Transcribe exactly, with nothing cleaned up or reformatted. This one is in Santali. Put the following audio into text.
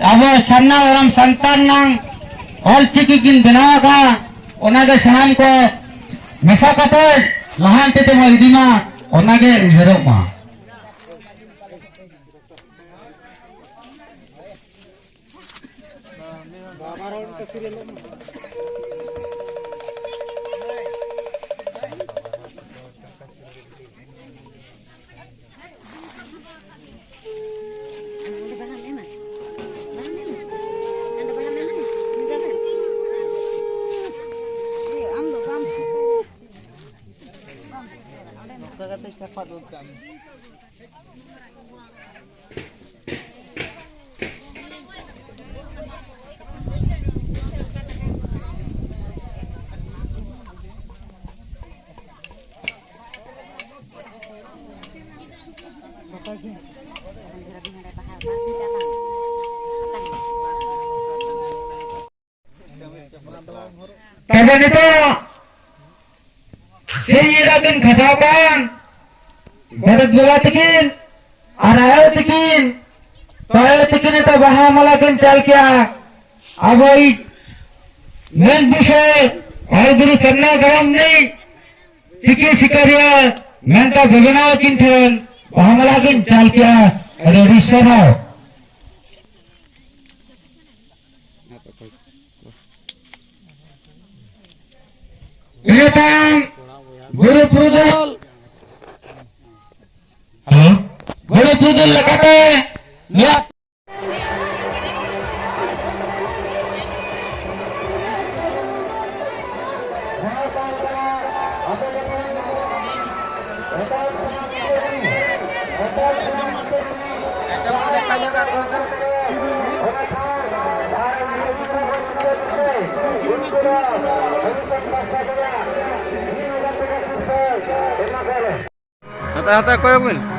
ᱟᱵᱚ ᱥᱟᱨᱱᱟ ᱫᱷᱚᱨᱚᱢ ᱥᱟᱱᱛᱟᱲ ᱱᱟᱝ ᱚᱞ ᱪᱤᱠᱤ ᱠᱤᱱ ᱵᱮᱱᱟᱣ ᱟᱠᱟᱫ, ᱚᱱᱟᱜᱮ ᱥᱟᱱᱟᱢ ᱠᱚ ᱢᱮᱥᱟ ᱠᱟᱛᱮ ᱞᱟᱦᱟᱱᱛᱤ ᱛᱮᱵᱚᱱ ᱤᱫᱤ ᱢᱟ, ᱚᱱᱟᱜᱮ ᱩᱭᱦᱟᱹᱨᱚᱜ ᱢᱟ᱾ ᱛᱚᱵᱮ ᱱᱤᱛᱚᱜ ᱥᱤᱧ ᱧᱤᱫᱟᱹ ᱠᱤᱱ ᱠᱷᱟᱴᱟᱣ ᱠᱟᱱ ᱜᱚᱰᱮᱛ ᱵᱟᱵᱟ ᱛᱟᱹᱠᱤᱱ ᱟᱨ ᱟᱭᱳ ᱛᱟᱹᱠᱤᱱ, ᱛᱚ ᱟᱭᱳ ᱛᱟᱹᱠᱤᱱ ᱱᱤᱛᱚᱜ ᱵᱟᱦᱟ ᱢᱟᱞᱟ ᱠᱤᱱ ᱪᱟᱞ ᱠᱮᱜᱼᱟ᱾ ᱟᱵᱚᱭᱤᱡ ᱢᱮᱱ ᱵᱤᱥᱚᱭ ᱚᱞ ᱜᱩᱨᱩ ᱥᱟᱨᱱᱟ ᱫᱷᱚᱨᱚᱢ ᱨᱤᱱᱤᱡ ᱪᱤᱠᱤ ᱥᱤᱠᱟᱹᱨᱤᱭᱟᱹ ᱢᱮᱱᱛᱮ ᱵᱮᱵᱮᱱᱟᱣ ᱠᱤᱱ ᱴᱷᱮᱱ ᱵᱟᱦᱟ ᱢᱟᱞᱟ ᱠᱤᱱ ᱪᱟᱞ ᱠᱮᱜᱼᱟ᱾ ᱟᱹᱰᱤ ᱟᱹᱰᱤ ᱥᱟᱨᱦᱟᱣ᱾ ᱤᱱᱟᱹ ᱛᱟᱭᱚᱢ ᱜᱩᱨᱩ ᱯᱩᱨᱩᱫᱷᱩᱞ, ᱦᱮᱞᱳ, ᱜᱩᱨᱩ ᱯᱩᱨᱩᱫᱷᱩᱞ ᱞᱮᱠᱟᱛᱮ ᱱᱚᱣᱟ ᱦᱟᱛᱟᱣ, ᱦᱟᱛᱟᱣ, ᱠᱚᱭᱚᱜ ᱵᱤᱱ᱾